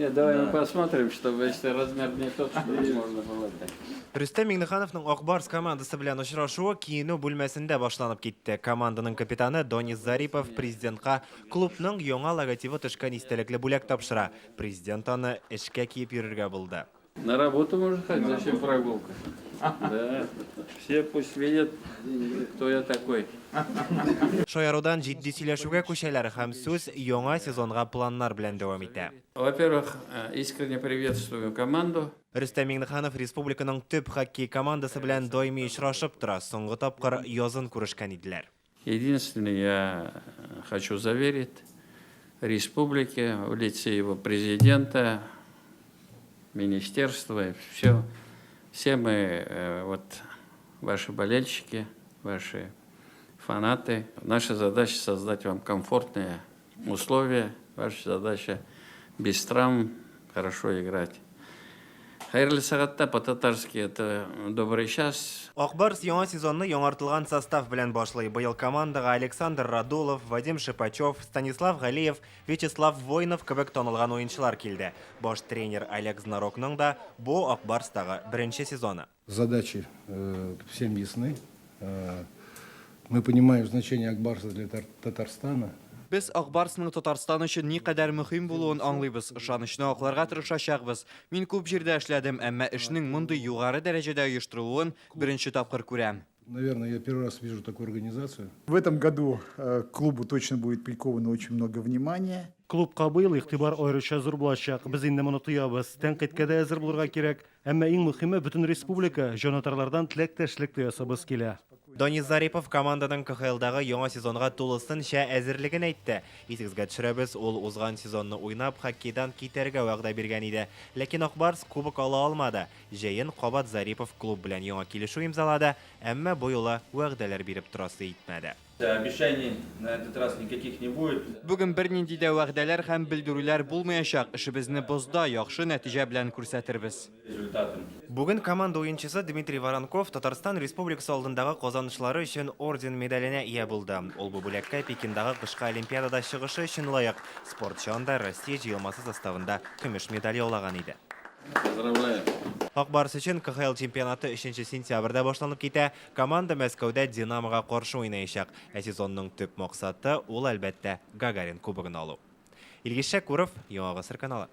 Нет, давай мы посмотрим, чтобы если размер не тот, чтобы можно было так. Рөстәм Миңнехановның Ак Барс командасы белән очрашуы киенү бүлмәсендә башланып китте. Команданың капитаны Донис Зарипов президентка клубның яңа логотибы төшкән истәлекле бүләк тапшыра. Президент аны эшкә киеп йөрергә булды. На работу можно ходить, зачем прогулка? Да. Все пусть видят, кто я такой. Шаярудан җитди сөйләшүгә күчәләр һәм сүз яңа сезонга планнар белән дәвам итә. Во-первых, искренне приветствую команду. Рөстәм Миңнеханов республиканың төп хоккей командасы белән даими очрашып тора, соңгы тапкыр язын күрешкән иделәр. Единственное, я хочу заверить республике в лице его президента, министерства, все, все мы, э, вот, ваши болельщики, ваши фанаты. Наша задача создать вам комфортные условия, ваша задача без травм хорошо играть. Хәерле сәгатьтә по-татарски это добрый час. Ак Барс яңа сезонны яңартылган состав белән башлый. Быел командага Александр Радулов, Вадим Шипачев, Станислав Галиев, Вячеслав Войнов кебек танылган уенчылар килде. Баш тренер Олег Знарокның да бу Ак Барстагы беренче сезоны. Задачи всем ясны. Мы понимаем значение Ак Барса для Татарстана. Без Ак Барсның Татарстан өчен никадәр мөһим булуын аңлыйбыз. Ышанычны акларга тырышачакбыз. Мин күп җирдә эшләдем, әмма эшнең мондый югары дәрәҗәдә оештырылуын беренче тапкыр күрәм. Наверное, я первый раз вижу такую организацию. В этом году э, к клубу точно будет приковано очень много внимания. Клубка быел игътибар аеруча зур булачак. Без инде моны тоябыз. Тәнкыйтькә дә әзер булырга кирәк. Әмма иң мөхиме, бөтен республика җанатарлардан теләктәшлек тоясыбыз килә. Данис Зарипов команданың КХЛдагы яңа сезонга тулысынча әзерлеген әйтте. Исегезгә төшерәбез, ул узган сезонны уйнап, хоккейдан китәргә вәгъдә биргән иде. Ләкин Ак Барс кубок ала алмады. Җәен кабат Зарипов клуб белән яңа килешү имзалады, әмма бу юлы вәгъдәләр биреп торасы итмәде. Обещаний на этот раз никаких не будет. Бүген бернинди дә вәгъдәләр һәм белдерүләр булмаячак, эшебезне бозда яхшы нәтиҗә белән күрсәтербез. Результатом. Бүген команда уенчысы Дмитрий Воронков Татарстан Республикасы алдындагы казанышлары өчен орден медаленә ия булды. Ул бу бүләккә Пекиндагы кышкы Олимпиадада чыгышы өчен лаек. Спортчы анда Россия җыелмасы составында көмеш медаль яулаган иде. Поздравляю. Ак Барс өчен КХЛ чемпионаты 3 сентябрьдә башланып китә. Команда Мәскәүдә Динамога каршы уйнаячак. Ә сезонның төп максаты, ул, әлбәттә, Гагарин кубогын алу. Илгиз Шәкүров, Яңа Гасыр каналы.